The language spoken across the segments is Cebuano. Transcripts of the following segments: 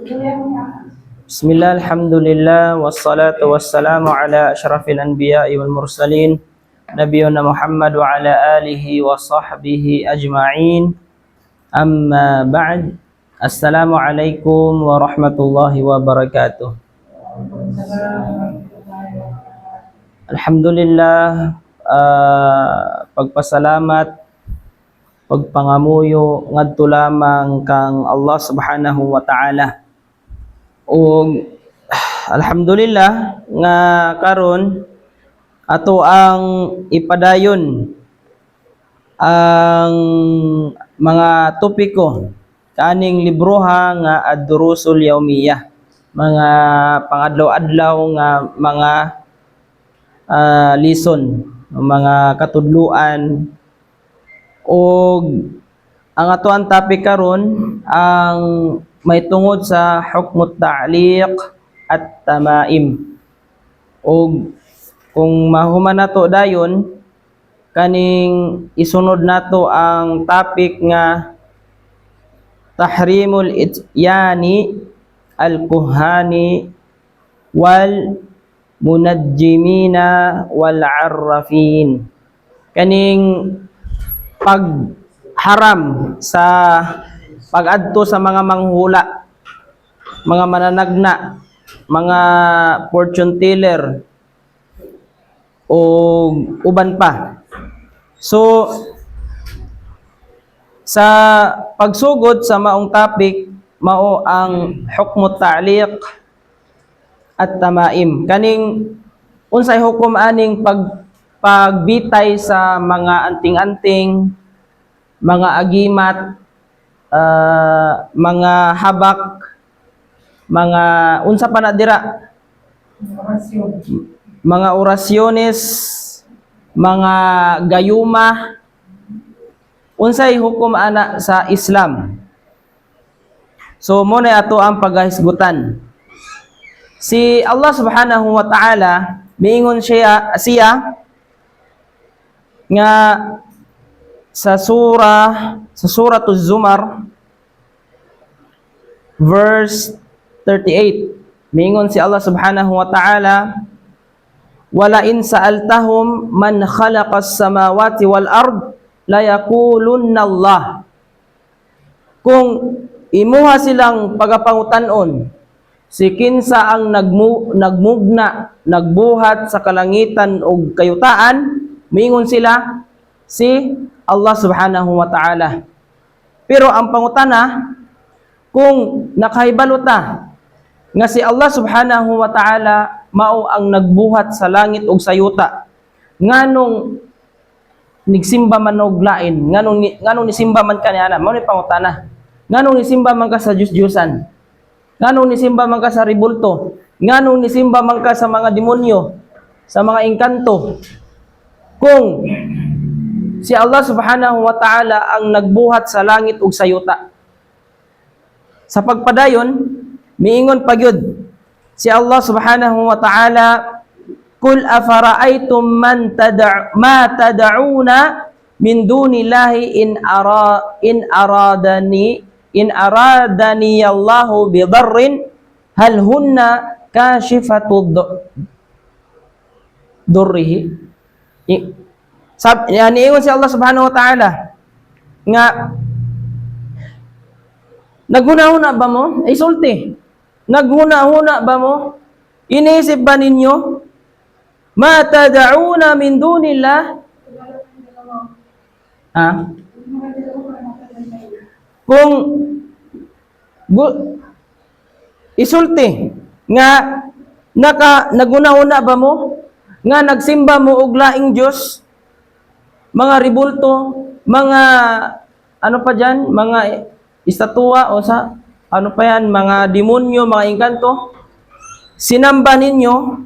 Bismillah, alhamdulillah, wassalatu wassalamu ala ashrafil anbiya'i wal mursalin, nabiyuna Muhammad wa ala alihi wa sahbihi ajma'in. Amma ba'd. Assalamu alaikum warahmatullahi wabarakatuh. Alhamdulillah, pagpasalamat, pagpangamuyo ngadto lamang kang Allah Subhanahu wa Ta'ala. Ug alhamdulillah nga karon ato ang ipadayon ang mga topiko kaning libroha nga Ad-Durusul Yawmiyah, mga pangadlaw-adlaw nga mga lesson, mga katudluan. Og ang ato ang topic karon ang may tungod sa hukmut ta'liq at tamaim. Og kung mahuman nato dayon, kaning isunod nato ang topic nga tahrimul ityani al-kuhani wal munajjimina wal arrafin, kaning pagharam sa pag-adto sa mga manghula, mga mananagna, mga fortune teller o uban pa. So sa pagsugod sa maong topic, mao ang hukmu ta'liq at tamaim, kaning unsay hukom aning pagbitay sa mga anting-anting, mga agimat, mga habak, mga unsa pa na dira, mga orasyones, mga gayuma, unsay hukom ana sa Islam? So mo na ato ang paghahisgutan. Si Allah Subhanahu wa Ta'ala, miingon siya siya nga sa Suratul Zumar verse 38, miingon si Allah Subhanahu wa Ta'ala, "Wala in sa'altahum man khalaqas samawati wal ard la yaqulunna Allah." Kung imuha silang pagapangutan-on si kinsa ang nagmugna, nagbuhat sa kalangitan ug kayutaan, miingon sila si Allah Subhanahu wa Ta'ala. Pero ang pangutana, kung nakahibalo ta nga si Allah Subhanahu wa Ta'ala mao ang nagbuhat sa langit ug sa yuta, nganong nigsimba man og lain? Nganong nisimba man ka niana? Mao ni pangutana. Nganong nisimba man ka sa Diyos-Diyosan? Nganong nisimba man ka sa ribulto? Nganong nisimba man ka sa mga demonyo, sa mga engkanto, kung si Allah Subhanahu wa Ta'ala ang nagbuhat sa langit ug sa yuta? Sa pagpadayon, miingon pa gyud si Allah Subhanahu wa Ta'ala, "Kul afara'aytum man tad'a ma tad'una min dunillahi in aradani Allahu bi darrin hal hunna kashifatu durrihi." Yani ingon si Allah Subhanahu wa Ta'ala nga naghuna-huna ba mo? Ay sulti. Naghuna-huna ba mo? Iniisip ba ninyo? Ma tad'una min dunillah? Ha? Kung isulti nga naguna-huna ba mo nga nagsimba mo og laing Dios, mga ribulto, mga ano pa dyan, mga estatwa o sa ano pa yan, mga demonyo, mga engkanto, sinamba ninyo,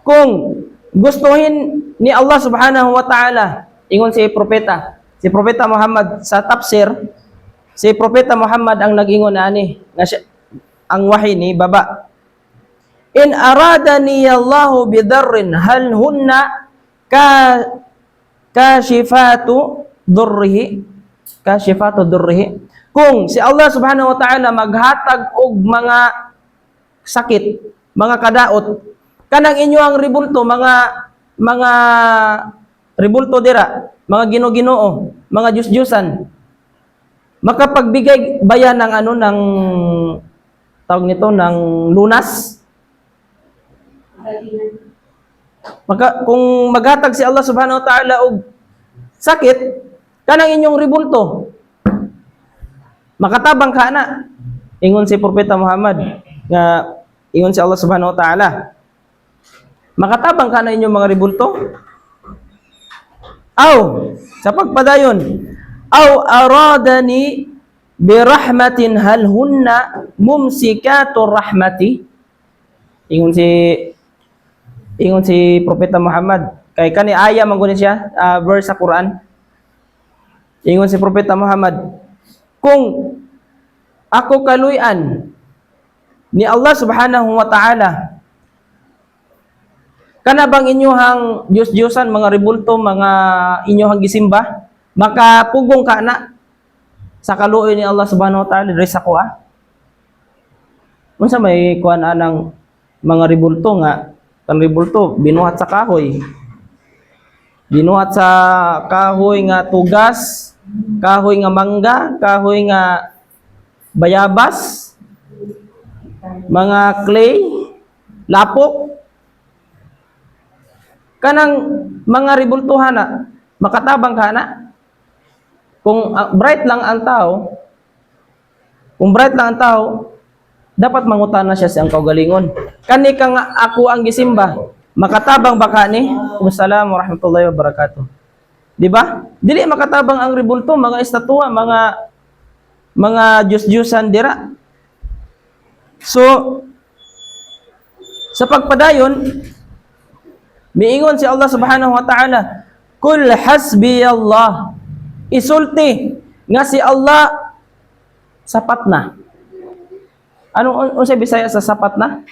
kung gustuhin ni Allah Subhanahu wa Ta'ala, ingon si propeta Muhammad sa tafsir, si Propeta Muhammad ang nag-ingon ani nga siya, ang wahi ni baba. "In aradani Allahu bidarrin hal hunna ka kashifatu durrihi?" Kashifatu durrihi. Kung si Allah subhanahu wa ta'ala maghatag og mga sakit, mga kadaot, kanang inyo ang ribulto, mga ribulto dira, mga Ginoo-Ginoo, mga Diyos-Diyosan, makapagbigay baya ng ano, ng tawag nito, ng lunas? Kung maghatag si Allah subhanahu wa ta'ala og sakit, kanang inyong ribulto, makatabang ka na? Ingon si Propeta Muhammad nga ingon si Allah subhanahu wa ta'ala, makatabang ka na inyong mga ribulto? Aw, sa pagpadayon, aw aradani birahmatin hal hunna mumsikatu rahmati. Ingon si Propeta Muhammad kay kani aya man guni siya, verse sa Quran. Ingon si Propeta Muhammad, kung ako kaluyan ni Allah subhanahu wa ta'ala, kana bang inyuhang Diyos-Diyosan, mga ribulto, mga inyuhang gisimba, makapugong ka na sa kaluoy ni Allah subhanahu wa ta'ala diri sa kuha? Unsa may kuan anang mga ribulto nga kan ribulto binuhat sa kahoy? Binuhat sa kahoy nga tugas, kahoy nga mangga, kahoy nga bayabas, mga clay, lapok. Kanang mga ribultuhan na, makatabang ka na? Kung bright lang ang tao, kung bright lang ang tao, dapat mangutana siya sa iyang kaugalingon. Kani ka nga ako ang gisimba, makatabang ba ka ni? Assalamu warahmatullahi wabarakatuh. Di ba? Dili makatabang ang ribulto, mga estatua, mga Diyos-Diyosan dira. So, sa pagpadayon, miingon si Allah subhanahu wa ta'ala, "Kul hasbi Allah." Isulti nga si Allah sapat na. Anong unsay Bisaya sa sapat na?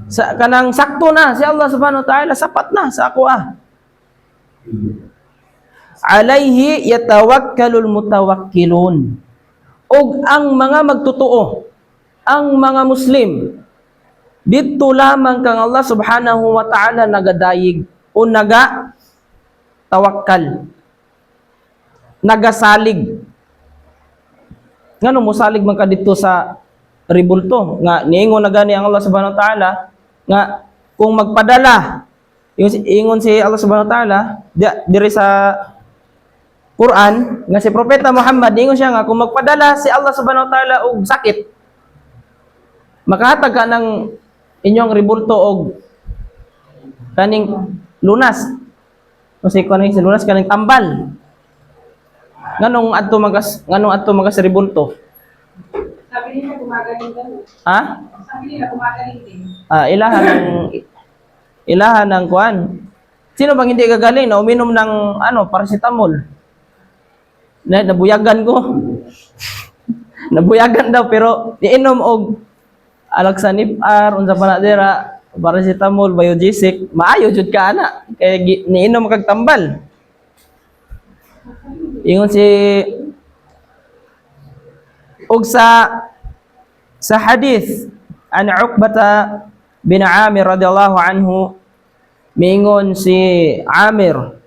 Sa kanang sakto na si Allah subhanahu wa ta'ala, sapat na sa ako ah. Alaihi yatawakkalul mutawakkilun. Og ang mga magtotoo, ang mga Muslim, dito lamang kang Allah subhanahu wa ta'ala nagadayig o naga tawakkal. Nagasalig. Ngano mosalig man ka dito sa ribulto nga niingon na gani ang Allah subhanahu wa ta'ala nga kung magpadala ingon si Allah subhanahu wa ta'ala diri sa Quran nga si Propeta Muhammad, ingon siya nga kung magpadala si Allah subhanahu wa ta'ala og sakit, makahatag ka ng inyong ribulto og kaning lunas o si kaning lunas, kaning tambal? Nganong adto magas ribulto? Sabi nila gumagaling daw. Ha? Sabi nila gumagaling din. Ah, ilahan ng kuan. Sino bang hindi gagaling na uminom ng ano, paracetamol? Na nabuyagan ko. Nabuyagan daw pero iinom og Alaxan FR, unsa pa na dira, paracetamol, Biogesic, maayo jud ka ana kay niinom kag tambal. Ingon si og sa hadith an Uqbata bin Amir radhiyallahu anhu, miingon si Amir,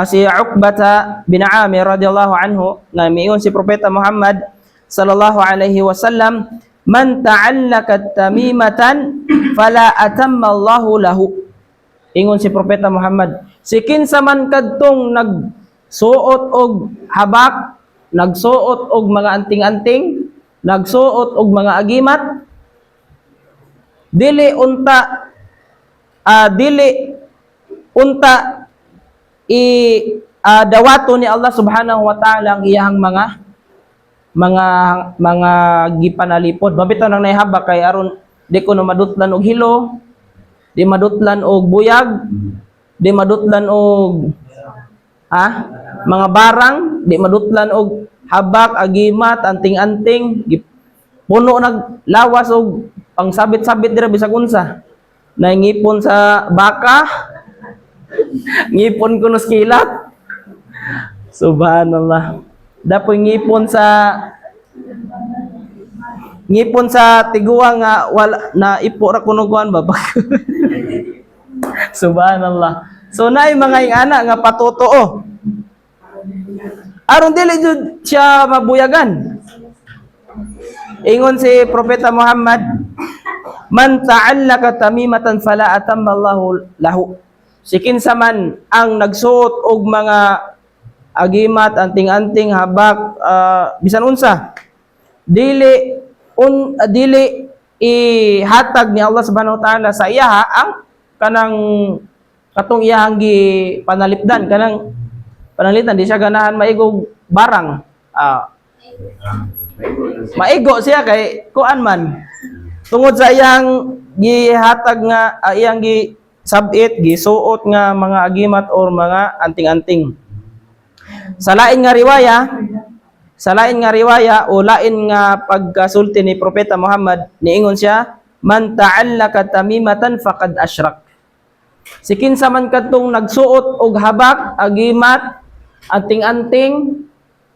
si Uqbata bin Amir radhiyallahu anhu nga miingon si Propeta Muhammad sallallahu alaihi wasallam, "Man ta'allaka tamimatan fala atamma Allahu lahu." Ingon si Propeta Muhammad, si kinsa man kadtong nagsuot og habak, nagsuot og mga anting-anting, nagsuot og mga agimat, dili unta i dawato ni Allah subhanahu wa ta'ala ang iyahang mga gipanalipod. Mabitaw nang naihabak kay aron di ko no madutlan og hilo, di madutlan og buyag, di madutlan og mga barang, di madutlan og habak, agimat, anting-anting, puno nag lawas og pangsabit-sabit dira bisag unsa. Naingipon sa baka, ngipon kuno sa kilat. Subhanallah. Dapoy ngipon sa tiguang nga wala na ipo ra kuno kuan ba. Subhanallah. So naay mga ingana nga patotoo. Aron dili jud siya mabuyagan. Ingon si Propeta Muhammad, "Man ta'allaka tamimatan fala atamma Allahu lahu." Si kinsa man ang nagsuot og mga agimat, anting-anting, habak, bisan unsa, dili ihatag ni Allah Subhanahu wa Ta'ala sa iyaha ang kanang katong iyahang gi panalipdan, kanang panalitan. Di siya ganahan maigog barang, maigo siya kay kuan man tungod sa iyang gihatag nga iyang gi sabit, gisuot nga mga agimat or mga anting-anting. Sa lain nga riwaya o lain nga pagkasulti ni Propeta Muhammad, niingon siya, "Man ta'allaka tamimatan faqad ashrak." Si kinsa man kadtong nagsuot og habak, agimat, anting-anting,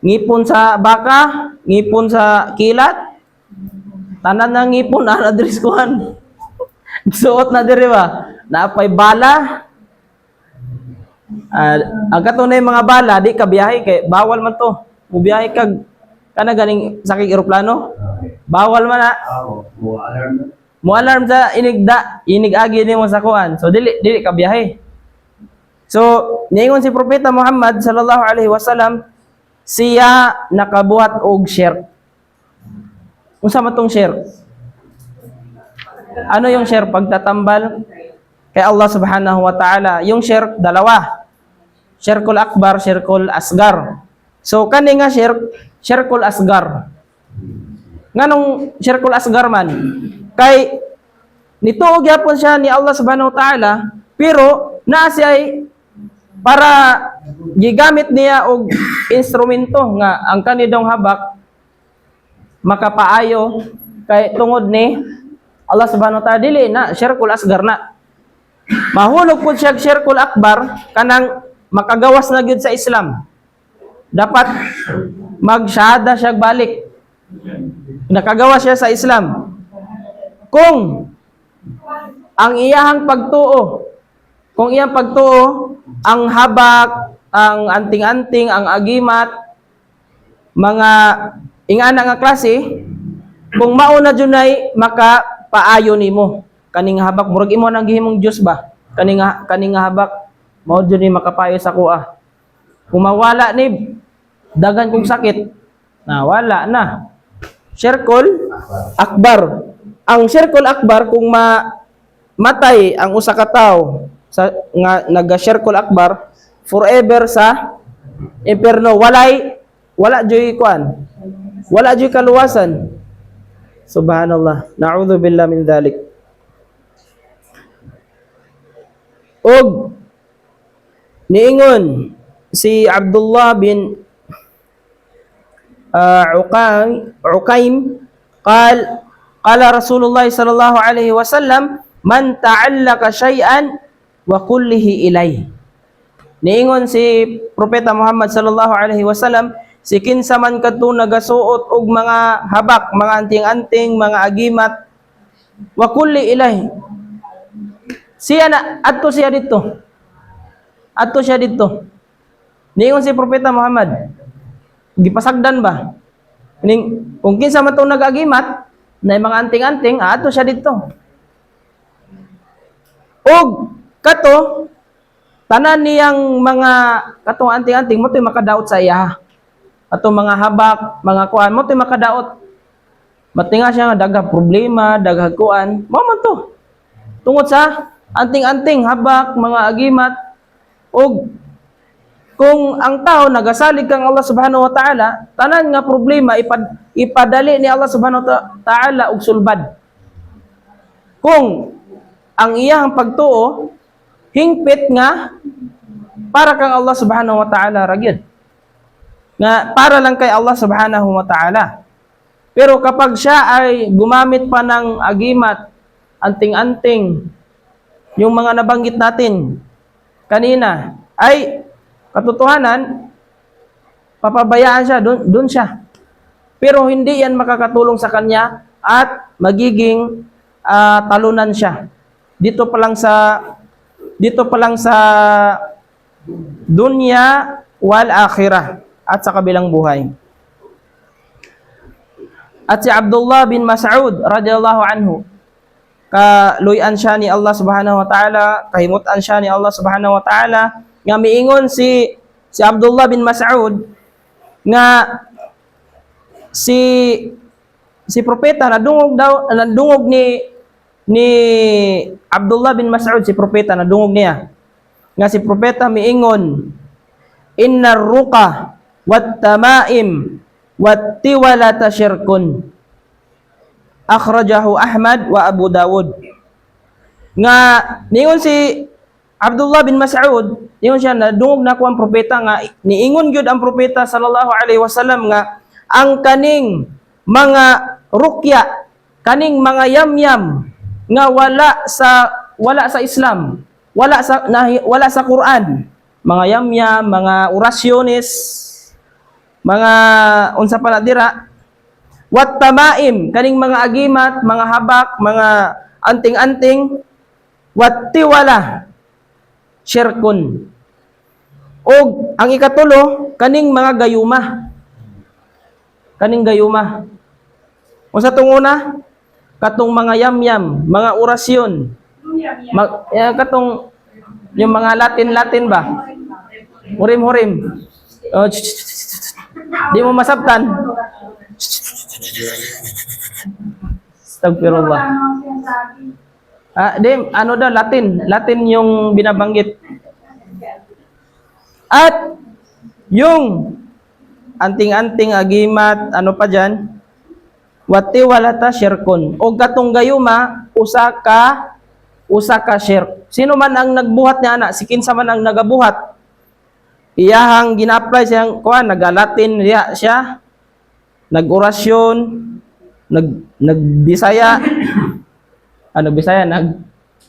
ngipon sa baka, ngipon sa kilat, tanan na ngipon ana diri sa kuan. Suot na diri ba? Naapay bala. Ang kato na yung mga bala, di ka biyahe kay bawal man to. Mubiyahe kag kana ganing sakig eroplano, bawal man na. Mo alarm. Mo alarm sa inigda, inig-agi nimo sa kuan. So dili ka biyahe. So niingon si Propeta Muhammad sallallahu alaihi wasallam, siya nakabuhat og shirk. Unsa man tong shirk? Ano yung shirk? Pagtatambal kay Allah Subhanahu wa Ta'ala. Yung shirk, dalawa. Shirkul akbar, shirkul asgar. So kani nga shirk, shirkul asgar. Nganong shirkul asgar man? Kay nituo gyapon siya ni Allah Subhanahu wa Ta'ala, pero naa siya ay para gigamit niya og instrumento nga ang kanidong habak makapaayo kay tungod ni Allah Subhanahu wa Ta'ala, dili na shirkul asgar na. Mahulog pud siya shirkul akbar, kanang makagawas na gyud sa Islam. Dapat magshahada siya balik. Nakagawas siya sa Islam. Kung ang iyahang pagtuo, kung iyang pagtuo, ang habak, ang anting-anting, ang agimat, mga ingana nga klase, kung mauna junay makapaayo nimo kaning habak, murag imo nang gihimong Dios ba, kaning habak mao jud ni makapayo sa kuha, kung mawala ni dagan kong sakit na, wala na, shirkul akbar. Ang shirkul akbar, kung ma matay ang usa ka tawo sa nga naga shirkul akbar, forever sa impierno, wala joy kuan, wala joy kaluwasan. Subhanallah, na'udzu billah min dhalik. Og niingon si Abdullah bin Uqaym قال قال رسول الله صلى الله عليه وسلم من تعلق شيئا وكله إليه. Niingon si Propeta Muhammad sallallahu alaihi wasallam, si kinsa man kadto nagasuot og mga habak, mga anting-anting, mga agimat, وكل إليه. Siya na adto siya dito. Adto siya dito. Niingon si Propeta Muhammad, gipasagdan ba? Ning kung kinsa man tong nag-agimat na mga anting-anting, adto siya dito. Og kato tanan niyang mga katong anting-anting mo to'y makadaot sa iya. Atong mga habak, mga kuan mo to'y makadaot. Matinga siya nga daghang problema, daghang kuan, mao man to. Tungod sa anting-anting, habak, mga agimat, og kung ang tao nagasalig kang Allah Subhanahu wa Ta'ala, tanan nga problema ipadali ni Allah Subhanahu wa Ta'ala og sulbad. Kung ang iyang pagtuo hingpit nga para kang Allah Subhanahu wa Ta'ala ra gyud. Nga para lang kay Allah Subhanahu wa Ta'ala. Pero kapag siya ay gumamit pa ng agimat, anting-anting, yung mga nabanggit natin kanina, ay katotohanan, Papabayaan siya, doon doon siya. Pero hindi yan makakatulong sa kanya at magiging talunan siya. Dito pa lang sa dunya wal akhirah at sa kabilang buhay. At si Abdullah bin Mas'ud radhiyallahu anhu, kaluyan siya ni Allah subhanahu wa ta'ala, kahimutan siya ni Allah subhanahu wa ta'ala, nga miingon si si Abdullah bin Mas'ud nga si si propeta nadungog daw, nadungog ni ni Abdullah bin Mas'ud si propeta, nadungog niya nga si propeta miingon, "Inna ruqa wat tamaim wat tiwalata syirkun." Akhrajahu Ahmad wa Abu Dawud. Nga niingon si Abdullah bin Mas'ud, niingon siya, nadungog nako ang propeta nga niingon gyud ang propeta sallallahu alaihi wasallam nga ang kaning mga rukya, kaning mga yamyam nga wala sa Islam, wala sa Quran, mga yamyam, mga orasyones, mga unsa pa na dira, wat tamaim, kaning mga agimat, mga habak, mga anting-anting, wat tiwala, syirkun. Og ang ikatulo, kaning mga gayuma. Kaning gayuma. Unsa tong una? Katong mga yamyam, mga orasyon. Yum, yum. Katong yung mga Latin-Latin ba? Hurim-hurim. Oh, di mo masabtan. Astagfirullah. Wala namang sinasabi. Ah, di, ano daw, Latin. Latin yung binabanggit. At yung anting-anting, agimat, ano pa dyan, wati walata syirkun. O katong gayuma, usa ka shirk. Sino man ang nagbuhat niya ana, si kinsa man ang nagabuhat, iyahang gina-apply siyang kuan, nagalatin niya siya, nag-orasyon, nagbisaya, ano Bisaya,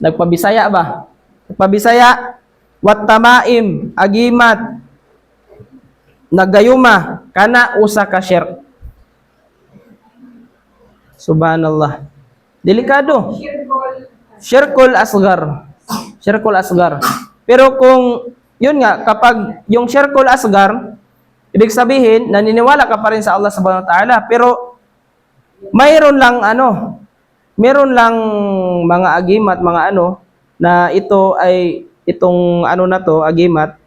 nagpabisaya ba? Nagpabisaya, wat tamaim, agimat, nagayuma, kana usa ka shirk. Subhanallah. Delikado. Shirkol. Shirkul asgar. Shirkul asgar. Pero kung, yun nga, kapag yung shirkul asgar, ibig sabihin, naniniwala ka pa rin sa Allah subhanahu wa ta'ala, pero mayroon lang ano, meron lang mga agimat, mga ano, na ito ay, itong ano na to, agimat,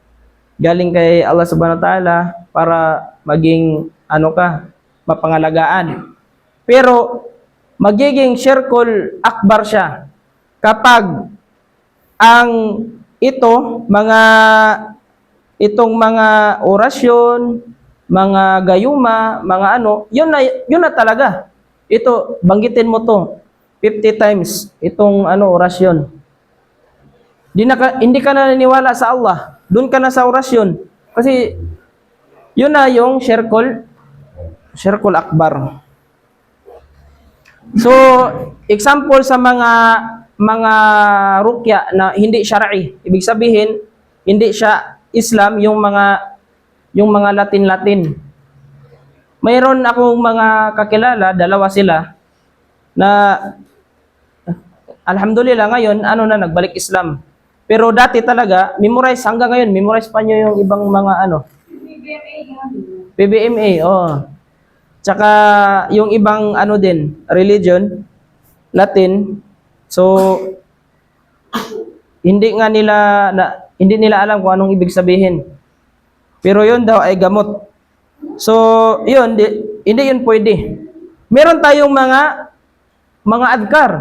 galing kay Allah subhanahu wa ta'ala para maging ano ka, mapangalagaan. Pero magiging shirkul akbar siya kapag ang ito, mga itong mga orasyon, mga gayuma, mga ano, yun na talaga. Ito, banggitin mo to 50 times itong ano orasyon. Hindi ka na naniniwala sa Allah. Doon ka na sa orasyon. Kasi yun na yung shirkul akbar. So, example sa mga mga rukya na hindi syar'i. Ibig sabihin, hindi siya Islam, yung mga Latin-Latin. Mayroon akong mga kakilala, dalawa sila na alhamdulillah ngayon ano na, nagbalik Islam. Pero dati talaga memorize hanggang ngayon, memorize pa niyo yung ibang mga ano, PBMA nga. PBMA, oh. Tsaka yung ibang ano din, religion, Latin. So hindi nila alam kung anong ibig sabihin. Pero yun daw ay gamot. So, yun, hindi yun pwede. Meron tayong mga mga adkar.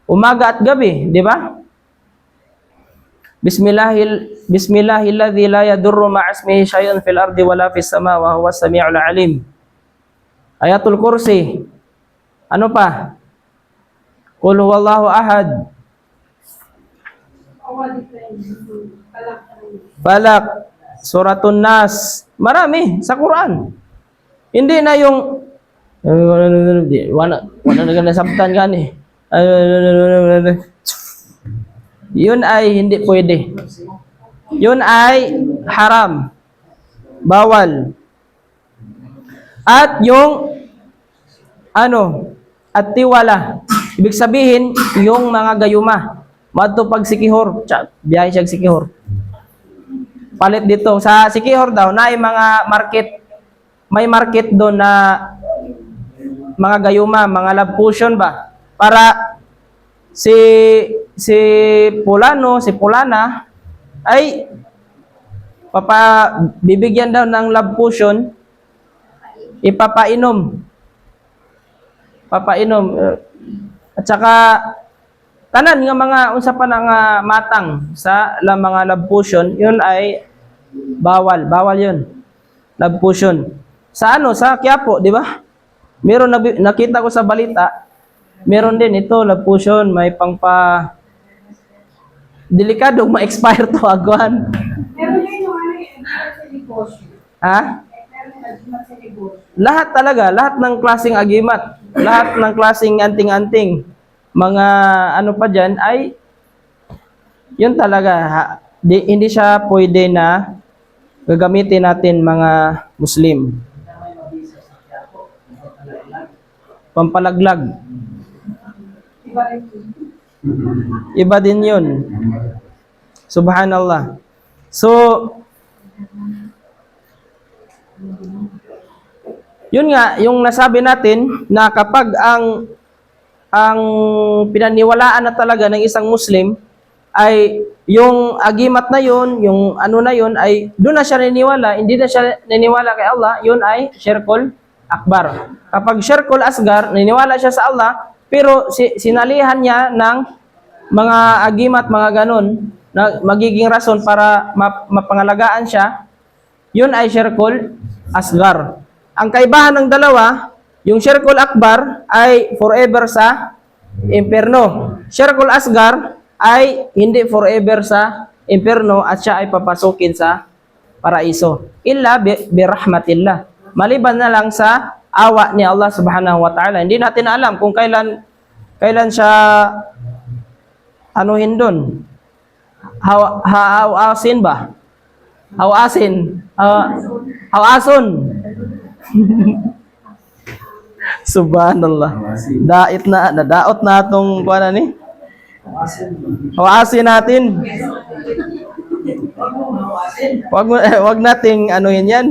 Umaga at gabi, di ba? Bismillahilladzi la yadurru ma'a ismihi syai'un fil ardi wala fis sama wa huwas samiul alim. Ayatul Kursi. Ano pa? Qul huwallahu ahad. Awa different. Palak. Falak, Suratun Nas. Marami sa Quran. Hindi na yung wala wala na nasabtan gani. Yun ay hindi pwede. Yun ay haram. Bawal. At yung ano, at tiwala. Ibig sabihin, yung mga gayuma. Madto pag Sikihor, tsa, biyahe siya Sikihor. Palit dito sa Sikihor daw na ay mga market, may market doon na mga gayuma, mga love potion ba? Para si si Pulano, si Pulana ay papa bibigyan daw ng love potion, ipapainom. Papainom. At saka tanan nga mga unsa pa na nga matang sa la mga love potion, yun ay bawal, bawal yun. Love potion. Sa ano, sa Quiapo, di ba? Meron na, nakita ko sa balita, meron din ito love potion, may pangpa delikado ma-expire to agwan. Meron yun yung ano yung agimat sa negosyo. Ha? Meron yung agimat sa negosyo. Lahat talaga, lahat ng klaseng agimat, lahat ng klaseng anting-anting, mga ano pa dyan, ay yun talaga, ha, di, hindi siya pwede na gagamitin natin mga Muslim. Pampalaglag. Iba rin yun. Iba din yun. Subhanallah. So, yun nga, yung nasabi natin na kapag ang pinaniwalaan na talaga ng isang Muslim ay yung agimat na yun, yung ano na yun, ay doon na siya naniniwala, hindi na siya naniniwala kay Allah, yun ay syirkul akbar. Kapag syirkul asgar, naniniwala siya sa Allah, pero sinalihan niya ng mga agimat, mga ganun, na magiging rason para mapangalagaan siya, yun ay syirkul asgar. Ang kaibahan ng dalawa, yung syirkul akbar ay forever sa impyerno. Syirkul asgar ay hindi forever sa impyerno at siya ay papasukin sa paraiso. Illa birahmatillah. Maliban na lang sa awa ni Allah subhanahu wa ta'ala. Hindi natin alam kung kailan kailan siya anuhin doon. Hawasin ba? Hawasin. Hawason. Subhanallah. Dait na, nadaot na atong kuan ni. Hawasin natin. Wag nating anuhin 'yan.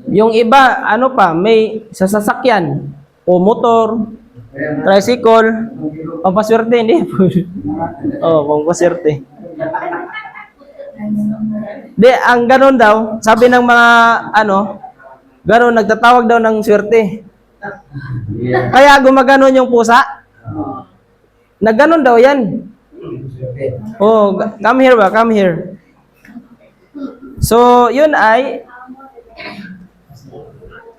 Yung iba, ano pa, may sa sasakyan o motor, tricycle, pampaswerte, hindi. Oh, pampaswerte. Di, ang ganun daw, sabi ng mga ano, ganun, nagtatawag daw ng swerte. Kaya gumaganon yung pusa. Nagganon daw yan. Oh, come here ba? Come here. So, yun ay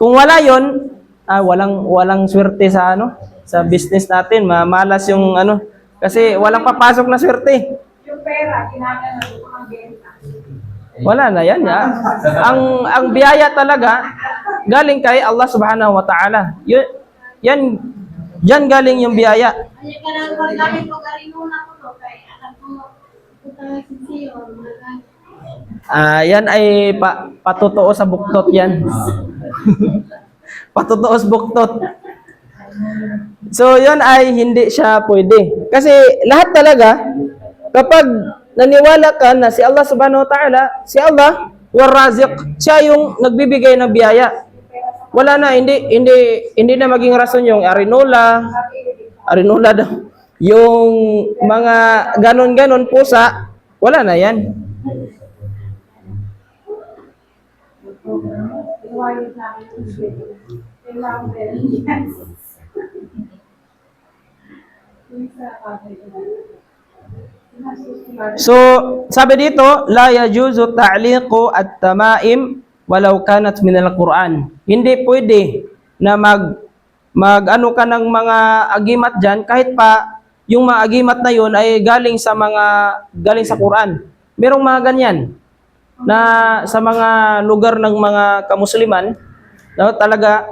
kung wala yun, walang walang swerte sa ano, sa business natin, mamalas yung ano kasi walang papasok na swerte. Yung pera, kinaganan mo ang benta. Wala na yan, ah. Ang biyaya talaga galing kay Allah Subhanahu wa Ta'ala. Yun, yan diyan galing yung biyaya. Ay, kanang paggamit ko garinuna ko to kay anak ko utang siyo mga gani. Ah, yan ay patotoo sa buktot yan. Patotoo sa buktot. So, yun ay hindi siya pwede. Kasi lahat talaga, kapag naniwala ka na si Allah subhanahu wa ta'ala, si Allah, warrazik, siya yung nagbibigay ng biyaya. Wala na, hindi na maging rason yung arinola, arinola daw, yung mga ganon-ganon pusa, wala na yan. Iwayot namin yung swerte. Kailangan meron yan. Yung sa tatay ko na. So, sabi dito, la yajuzu ta'liqu at-tamaim walau kanat min al-Quran. Hindi pwede na mag mag ano ka ng mga agimat diyan kahit pa yung mga agimat na yun ay galing sa mga galing sa Quran. Merong mga ganyan na sa mga lugar ng mga kamusliman, no, talaga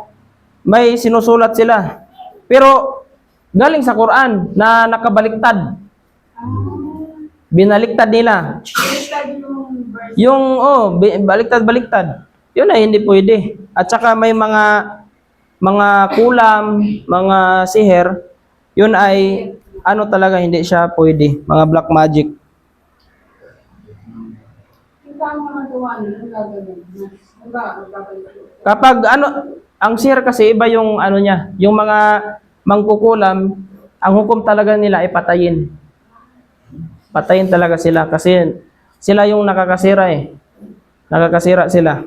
may sinusulat sila. Pero galing sa Quran na nakabaliktad. Binaliktad nila. Baliktad yung verse. Yung, oh, baliktad, baliktad. Yun ay hindi pwede. At saka may mga kulam, mga siher, yun ay ano talaga, hindi siya pwede. Mga black magic. Yung ang mga gawa nila, ang gagawin. Ang ba, magbabalik. Kapag ano, ang siher kasi iba yung ano niya, yung mga mangkukulam, ang hukom talaga nila ay patayin. Patayin talaga sila kasi sila yung nakakasira eh. Nakakasira sila.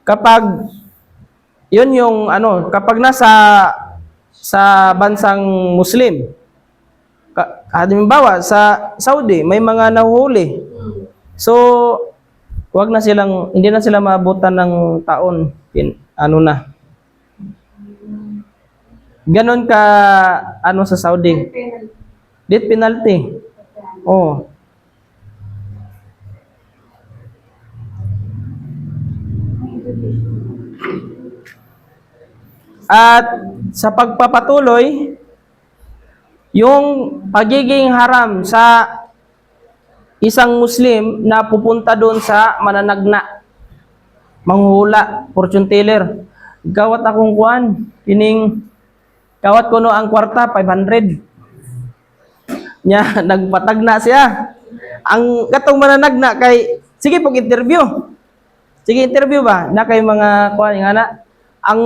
Kapag yun yung ano, kapag nasa sa bansang Muslim, halimbawa sa Saudi, may mga nahuhuli. So, wag na silang, hindi na sila maabutan ng taon. Ano na. Ganon ka, ano sa Saudi. Penalty. Death penalty. Oh. At sa pagpapatuloy, yung pagiging haram sa isang Muslim na pupunta doon sa mananagna, manghuhula, fortune teller. Gawat akong kuan, kining kawat kuno ang kwarta 500. Nya nagpatagna siya. Ang katong mananagna kay sige pag interview. Sige interview ba na kay mga kuan nga na ang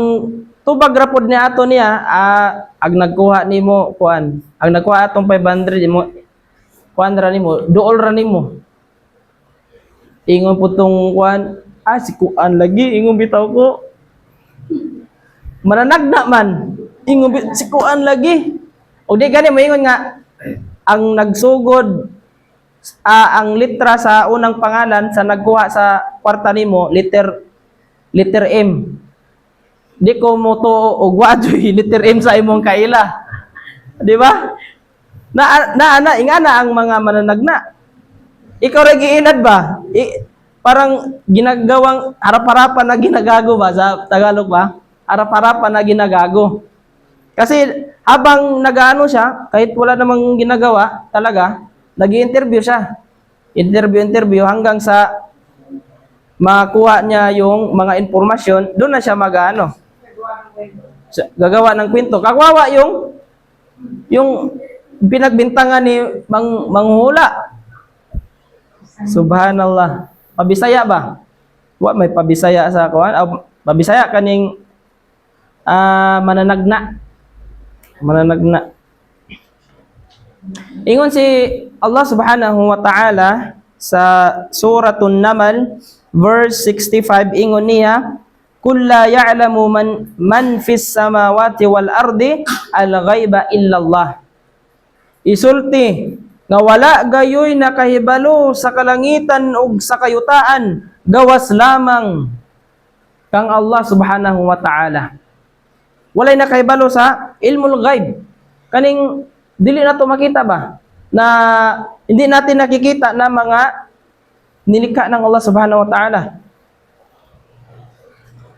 tubag ra pod niya ato niya, ag nagkuha nimo kuan, ang nagkuha atong 500 mo, kuan ra nimo, duol ra nimo. Ingon po tong kuan, si kuan lagi, ingon bitaw ko. Mananagna man, ingon si kuan lagi. O di gani moingon nga ang nagsugod, ang litra sa unang pangalan sa nagkuha sa kwarta nimo, letter letter M. Di ko mo to og wa joy letter M sa imong kaila. Di ba? Na na na ingana ang mga mananagna. Ikaw ra giinad ba? Parang ginagawang harap-harapan na ginagago ba sa Tagalog ba? Harap-harapan na ginagago. Kasi habang nagaano siya, kahit wala namang ginagawa talaga, nag-interview siya. Interview, interview hanggang sa makuha niya yung mga impormasyon, doon na siya mag-ano, Nagawa ng kwento. Gagawa ng kwento. Kawawa yung pinagbintangan ni manghuhula. Subhanallah. Pabisaya ba? Wa may pabisaya sa kuan. Aw, pabisaya kaning mananagna. Mananagna. Ingon si Allah subhanahu wa ta'ala sa Suratul Namal verse 65, ingon niya, "Qul la ya'lamu man fis samawati wal ardi al ghaiba illa Allah." Isulti nga wala gayoy nakahibalo sa kalangitan ug sa kayutaan gawas lamang kang Allah subhanahu wa ta'ala. Walay nakahibalo sa ilmul ghaib. Kaning dili na to makita ba? Na hindi natin nakikita na mga nilikha ng Allah subhanahu wa ta'ala.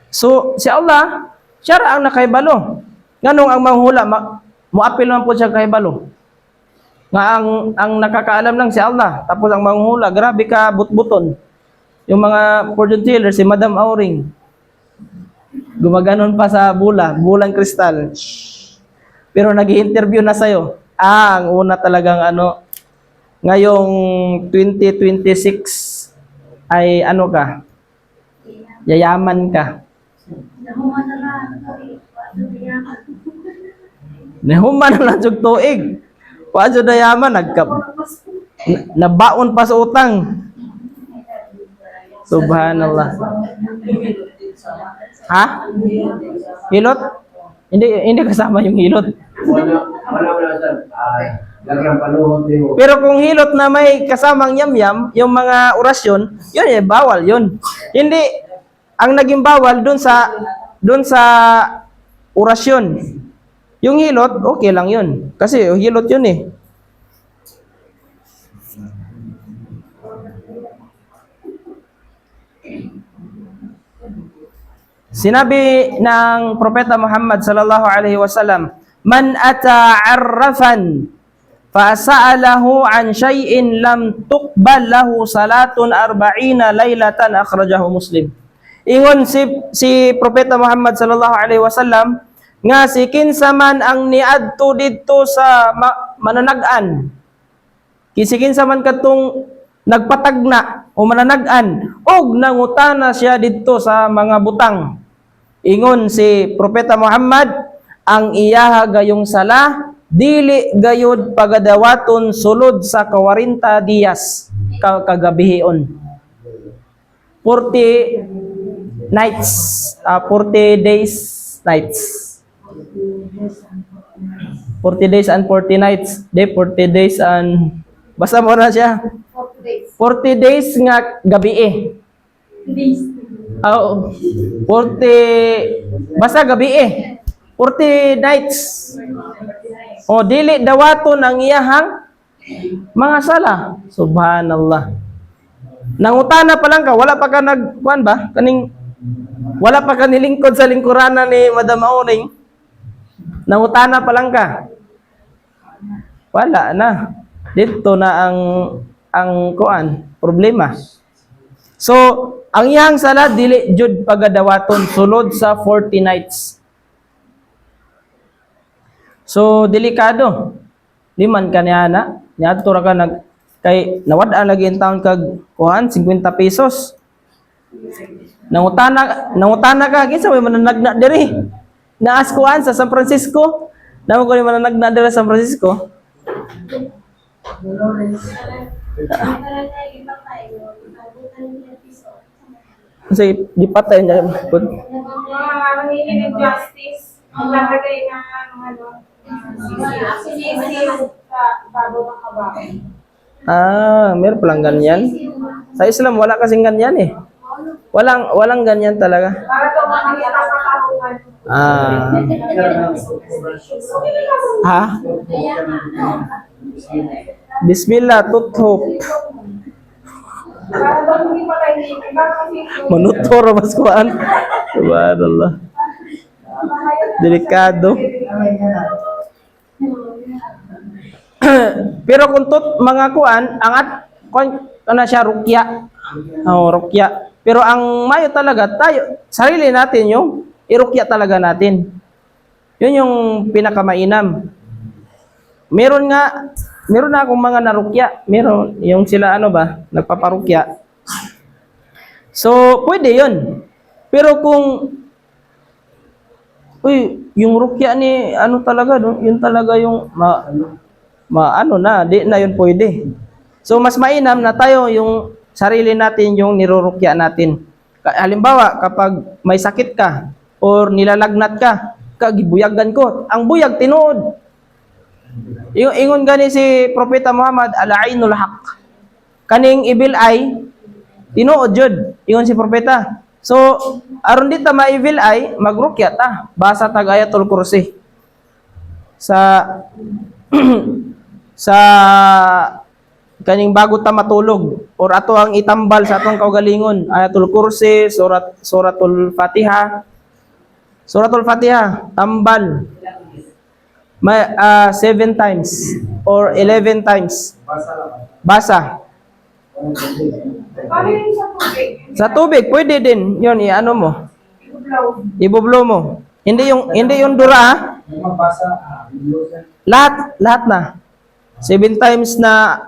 So, si Allah, siya ra ang nakahibalo. Nganong ang manghula, moapil man po siya kahibalo. Nga ang nakakaalam lang si Allah. Tapos ang manghula, grabe ka butbuton. Yung mga fortune teller, si Madam Auring, gumaganon pa sa bula, bulang kristal. Shhh. Pero nag interview na sa'yo. Ang una talagang ano, ngayong 2026 ay ano ka, yayaman ka. Nahuman na lang. Wala na yaman. Nahuman na lang jud tuig. Wa jud na yaman, nabaon pa sa utang. Subhanallah. Ha? Hilot? Hindi hindi kasama yung hilot. Wala, wala, wala, sir. Lagrang paluhod din mo. Pero kung hilot na may kasamang yam-yam, yung mga orasyon, yun eh, bawal yun. Hindi, ang naging bawal dun sa orasyon. Yung hilot, okay lang yun. Kasi hilot yun eh. Sinabi ng Propeta Muhammad sallallahu alaihi wasallam, "Man ata arrafan Fasa'alahu an shay'in lam tuqbal lahu salatun arba'ina laylatan, akhrajahu Muslim. Ingon si Propeta Muhammad sallallahu alaihi wasallam nga si kinsa man ang niadto didto sa mananag-an, si kinsa man katong nagpatagna o mananag-an og nangutana siya didto sa mga butang, ingon si Propeta Muhammad, ang iyaha gayong sala dili gayud pagadawaton sulod sa 40 diyas ka kagabihion, 40 nights, 40 days nights, 40 days and 40 nights, di 40 days and basta mo na siya. 40 days. 40 days nga gabi eh. Days. Oo. 40 basta gabi eh. 40 nights. O dili dawaton ang iyahang mga sala. Subhanallah. Nangutana pa lang ka, wala pa ka nag kuan ba? Kaning wala pa ka nilingkod sa lingkuranan ni Madam Auring. Nangutana pa lang ka. Wala na. Dito na ang kuan, problema. So, ang iyang sala dili jud pagadawaton sulod sa 40 nights. So, delikado. Di man kaniya na. Niadto ra ka nag kay nawad-an lagi in taon kag kuan 50 pesos. Nangutana ka, kinsa may mananagna diri? Naas kuan sa San Francisco. Namo ko ni mananagna diri sa San Francisco. Dolores. Tara na yung patay, abutan niya piso. Kasi gipatay niya. Mga nangihingi ng justice, maglalagay ng ano, sisiw sa bago ng kabaho. Ah, meron palang ganyan. Sa Islam wala kasing ganyan eh. Walang walang ganyan talaga. Para daw makita sa karungan. Ah. Ha? Bismillah tuthop. Para daw hindi patay ni iba kasi Manutor mas kuan. Subhanallah. Delikado. Pero kung tut mga kuan, ang at kuan kana siya rukya. Oh, rukya. Pero ang mayo talaga tayo, sarili natin yung irukya talaga natin. Yun yung pinakamainam. Meron nga, meron na akong mga narukya. Meron yung sila ano ba, nagpaparukya. So, pwede yun. Pero kung uy, yung rukya ni ano talaga, no? Yun talaga yung ma ano na, di na yun pwede. So mas mainam na tayo yung sarili natin yung nirurukya natin. Halimbawa, kapag may sakit ka or nilalagnat ka, kagibuyagan ko. Ang buyag tinuod. Ingon gani si Propeta Muhammad, al-ainul haq. Kaning evil eye, tinuod jud. Ingon si Propeta. So, aron di ta ma-evil eye, magrukya ta. Basa tag Ayatul Kursi. Sa kaning bago ta matulog or ato ang itambal sa atong kaugalingon, Ayatul Kursi, Suratul Fatiha. Suratul Fatiha, tambal. May 7 times or 11 times. Basa. Paano yun sa tubig? Sa tubig pwede din 'yun, i-ano mo. Ibublaw. Ibublo mo. Hindi yung dura ah. Lahat lahat na. 7 times na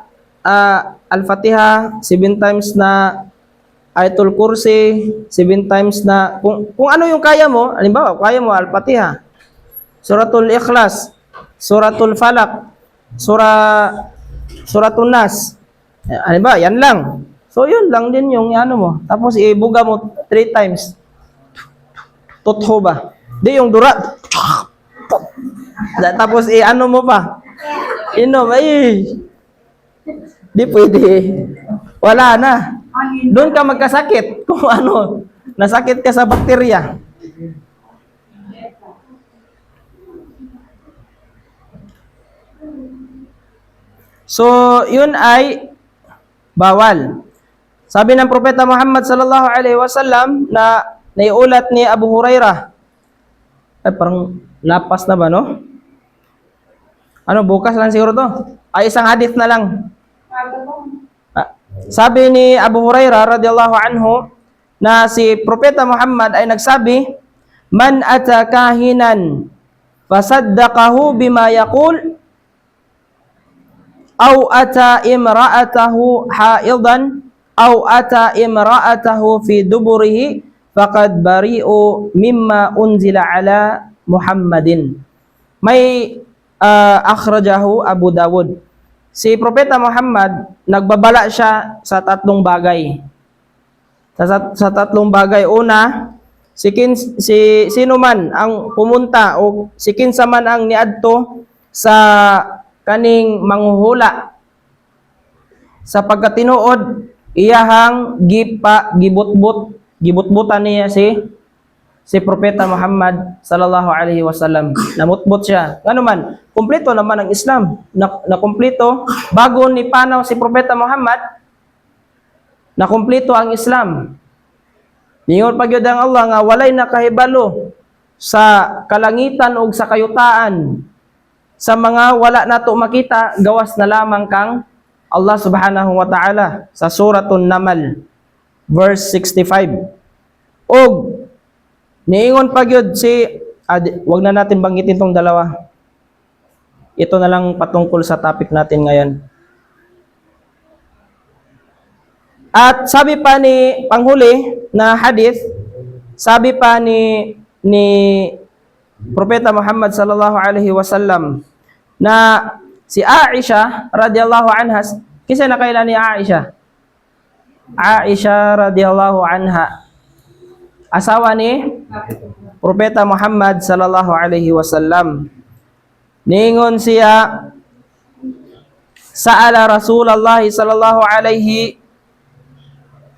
Al-Fatiha, 7 times na Ayatul Kursi, 7 times na kung ano yung kaya mo, halimbawa, kaya mo Al-Fatiha, Suratul Ikhlas, Suratul Falaq, Suratul Nas. Eh, halimbawa, yan lang. So, yun lang din yung ano mo. Tapos, ibuga mo 3 times. Totho ba? Di yung dura. Tapos, i-ano mo pa. Inom, ay. Di pwede. Wala na. Doon ka magkasakit kung ano, nasakit ka sa bakterya. So, yun ay bawal. Sabi ng Propeta Muhammad sallallahu alaihi wasallam na naiulat ni Abu Hurairah. Ay, parang lapas na ba, no? Ano, bukas lang siguro to. Ay, isang hadith na lang. Aga mo. Ah, sabi ni Abu Hurairah radhiyallahu anhu na si Propeta Muhammad ay nagsabi, "Man ata kahinan fasaddaqahu bima yaqul aw ata imra'atahu haidan aw ata imra'atahu fi duburihi faqad bari'u mimma unzila ala Muhammadin." May akhrajahu Abu Dawud. Si Propeta Muhammad, nagbabala siya sa tatlong bagay. Sa tatlong bagay. Una, si sino man ang pumunta o si kinsa man ang niadto sa kaning manghuhula sa pagkatinuod, iyahang gipa gibutbut gibutbutan niya si Propeta Muhammad sallallahu alaihi wasallam. Namutbot siya. Ngano man, kumpleto naman ang Islam. Na kumpleto bago ni panaw si Propeta Muhammad, na kumpleto ang Islam. Ningon pa gyud ang Allah nga walay nakahibalo sa kalangitan ug sa kayutaan sa mga wala nato makita gawas na lamang kang Allah subhanahu wa ta'ala sa Suratun Namal verse 65. Og niingon pa gyud si wag na natin banggitin tong dalawa. Ito na lang patungkol sa topic natin ngayon. At sabi pa ni panghuli na hadith, sabi pa ni Propeta Muhammad sallallahu alaihi wasallam na si Aisha radhiyallahu anha, kinsa na kaila ni Aisha? Aisha radhiyallahu anha. Asawa ni Propeta Muhammad sallallahu alaihi wasallam. Ningon siya, sa'ala Rasulullah sallallahu alaihi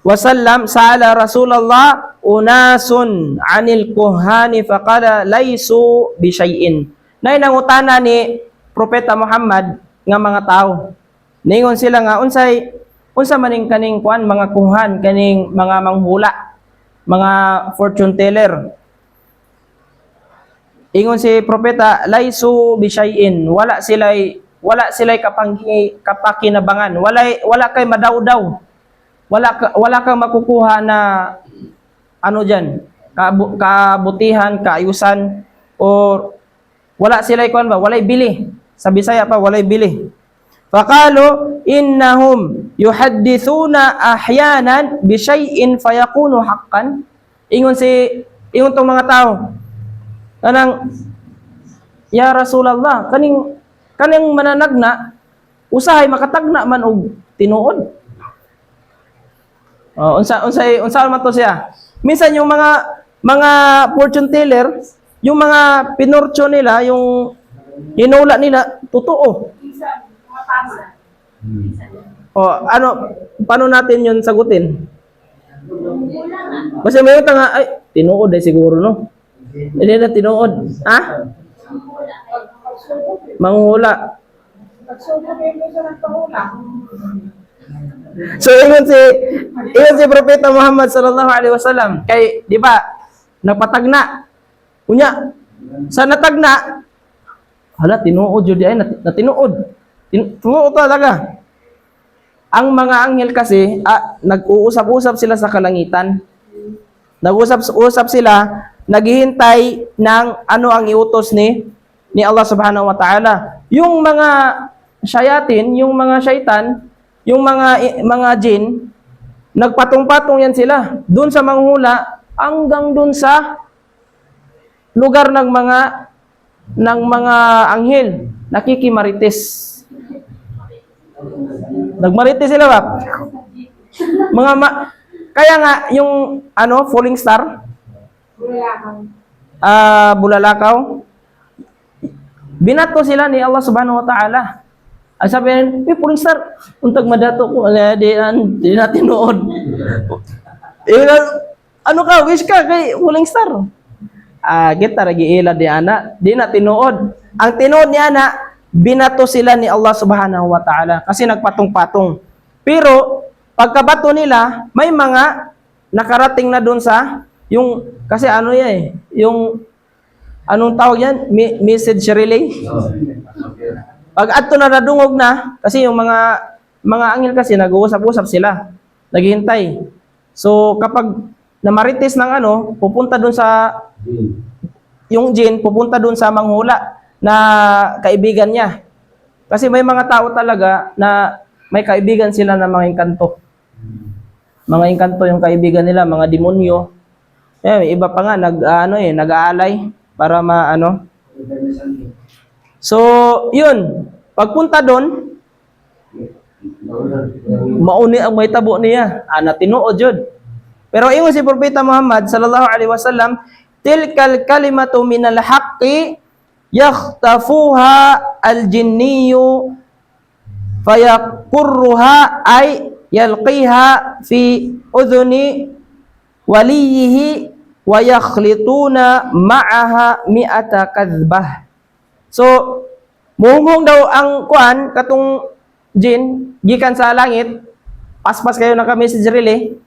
wasallam, sa'ala Rasulullah unasun 'anil kuhani faqala laysu bi syai'in. Nay nangutana ni Propeta Muhammad nga mga tao. Ningon sila nga unsay unsa maning kaning kuan, mga kuhan, kaning mga manghula, mga fortune teller. Ingon si Propeta, laysu bi syai'in, wala sila'y kapakinabangan, wala kay madawdaw. Wala kang makukuha na ano diyan, kabutihan, kaayusan or wala sila'y kuan ba, walay bili. Sa Bisaya pa, walay bili. Faqalu innahum yuhaddithuna ahyanan bi syai'in fayakunu haqqan. Ingon tong mga tao. Kanang, ya Rasulullah, kaning mananagna usahay makatagna man og tinuod. Oh, unsa man to siya? Minsan yung mga fortune teller, yung mga pinortyo nila, yung hinula nila, totoo. Minsan, mga tama. O ano, paano natin yun sagutin? Kasi may utang nga, ay, tinuod ay siguro, no? Hindi na tinuod. Ha? Pagsubok eh. Manghuhula. Pagsubok eh, minsan nagpahula. So ingon si Propeta Muhammad sallallahu alaihi wasallam kay, di ba, napatagna. Unya sa natagna, hala, tinuod jud ay natinuod. Tinuod talaga. Ang mga anghel kasi, nag-uusap-usap sila sa kalangitan. Nag-usap-usap sila, naghihintay ng ano ang iutos ni Allah subhanahu wa ta'ala. Yung mga shayatin, yung mga syaitan, yung mga jin, nagpatong-patong yan sila. Doon sa manghula hanggang doon sa lugar ng mga anghel, nakikimarites. Nagmarites sila ba? Kaya nga yung ano, falling star, Bulalakaw. Ah, bulalakaw. Binato sila ni Allah subhanahu wa ta'ala. Ang sabi niya, "Eh, falling star, untag madato ko, eh, di natin nood." Eh, ano ka, wish ka kay falling star. Ah, kita lagi ila di ana, di na tinuod. Ang tinuod ni ana, binato sila ni Allah subhanahu wa ta'ala kasi nagpatong-patong. Pero pagkabato nila, may mga nakarating na doon sa yung kasi ano yan eh, yung anong tawag yan? Message relay? Pag adto na nadungog na, kasi yung mga anghel kasi nag-uusap-usap sila. Naghihintay. So kapag namarites ng ano, pupunta dun sa yung jin, pupunta dun sa manghula na kaibigan niya. Kasi may mga tao talaga na may kaibigan sila na mga engkanto. Mga engkanto yung kaibigan nila, mga demonyo. Eh, may iba pa nga nag ano eh, nag-aalay para maano. So, yun. Pagpunta doon, mauni ang may tabo niya. Ana tinuod jud. Pero ingon si Propeta Muhammad sallallahu alaihi wasallam, tilkal kalimatu minal haqqi yakhtafuha aljinniyu fayaqurruha ay yalqiha fi udhuni waliyihi wa yakhlituna ma'aha mi'ata kadhbah. So, muhunghong daw ang kuan katong jin gikan sa langit. Paspas kayo na kami si Jirili.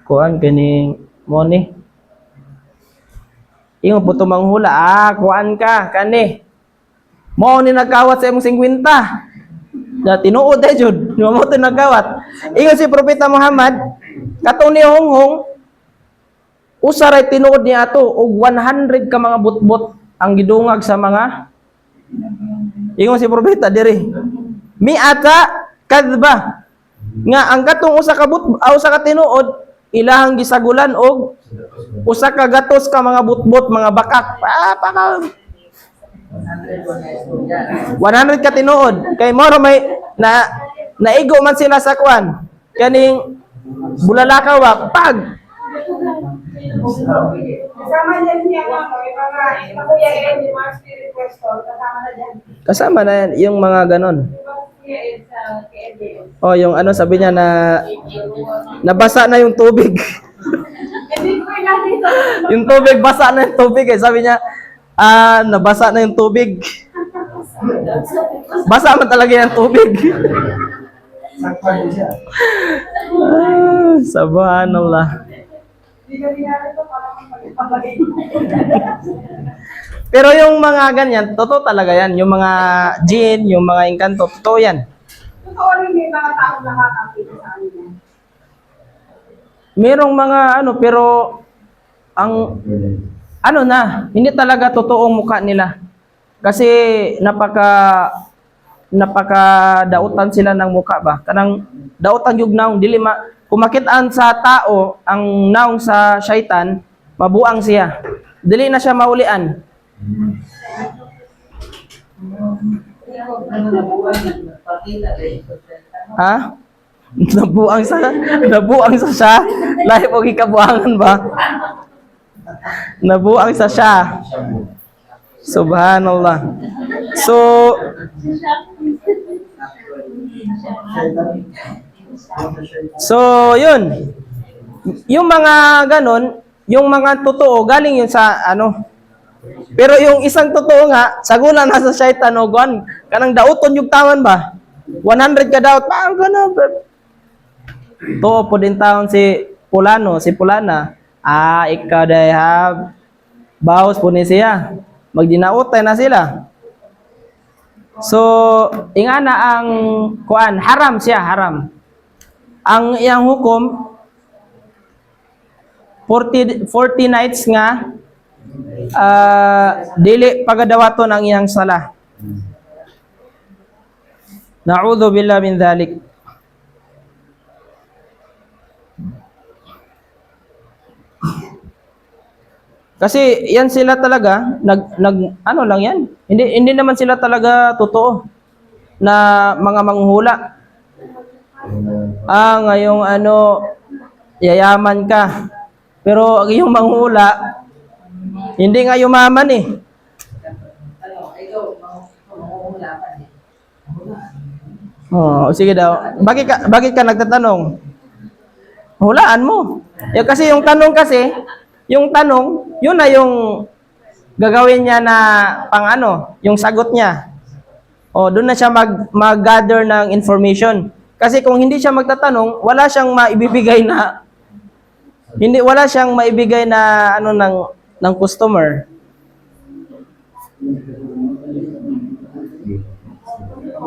Kuan kining mo ni. Ingon po tumanghula, ah, kuan ka kani. Mao ni nagkawat sa imong 50. Na tinuod eh jud, mo to nagkawat. Ingon si Propeta Muhammad, katong ni Honghong usa ray tinuod niya ato og 100 ka mga butbot ang gidungag sa mga. Ingon si Propeta diri. Miata kadba nga ang katong usa ka but ah, usa ka tinuod ilahang gisagulan og usa ka gatos ka mga butbot, mga bakak pa paka 100 ka tinuod kay moro may na naigo man sila sa kuan kaning bulalakaw ba pag. Kasama niyan niya, ano, yung mga, yung Kuya Ed, yung mga spirit question, kasama na dyan. Kasama na yan, yung mga ganon. Yung mga Kuya Ed sa KLBS. Oh, yung ano sabi niya na nabasa na yung tubig. Hindi ko kailangan dito. Yung tubig, basa na yung tubig eh. Sabi niya, ah, nabasa na yung tubig. Basa man talaga yung tubig. Sakpan siya. Ah, subhanallah. Hindi ka dinara ito para magpapalagay. Pero yung mga ganyan, totoo talaga yan. Yung mga jin, yung mga engkanto, totoo yan. Totoo rin may mga taong nakakakita sa kanila. Merong mga ano, pero ang ano na, hindi talaga totoong mukha nila. Kasi napaka napaka dautan sila ng mukha ba? Kanang dautan yung naong dili ma kung makitaan sa tao ang naong sa syaitan, mabuang siya. Dili na siya maulian. Ha? Nabuang sa siya. Lahi po gikabuangan ba? Nabuang sa siya. Subhanallah. So, yun. Yung mga ganon, yung mga totoo, galing yun sa ano. Pero yung isang totoo nga, sagula na sa syaitan o guan, kanang dauton yung tawan ba? 100 ka daot, pa gano. Tuo po din taon si Pulano, si Pulana. Ah, ikaw day ha. Baos po ni siya. Magdinautay na sila. So, ingana ang kuan, haram siya, haram. Ang iyang hukom 40 40 nights nga ah, dili pagadawaton ang iyang sala. Na'udhu billah min dhalik. Kasi yan sila talaga nag nag ano lang yan. Hindi hindi naman sila talaga totoo na mga manghuhula. Ah, ngayong ano yayaman ka. Pero ang iyong manghula hindi nga yumaman eh. Ano, ikaw, manghuhula ka eh. Oh, sige daw. Bakit ka nagtatanong? Hulaan mo. Eh, kasi yung tanong kasi, yung tanong, yun na yung gagawin niya na pang ano, yung sagot niya. O, doon na siya mag-gather ng information. Kasi kung hindi siya magtatanong, wala siyang maibibigay na hindi wala siyang maibigay na ano ng customer.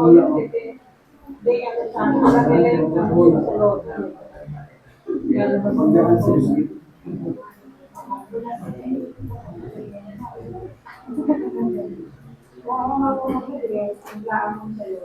Hindi, ano sa akin, alam nila yung sa loob. Oo, marunong ko eh. Ang laan mo sa'yo.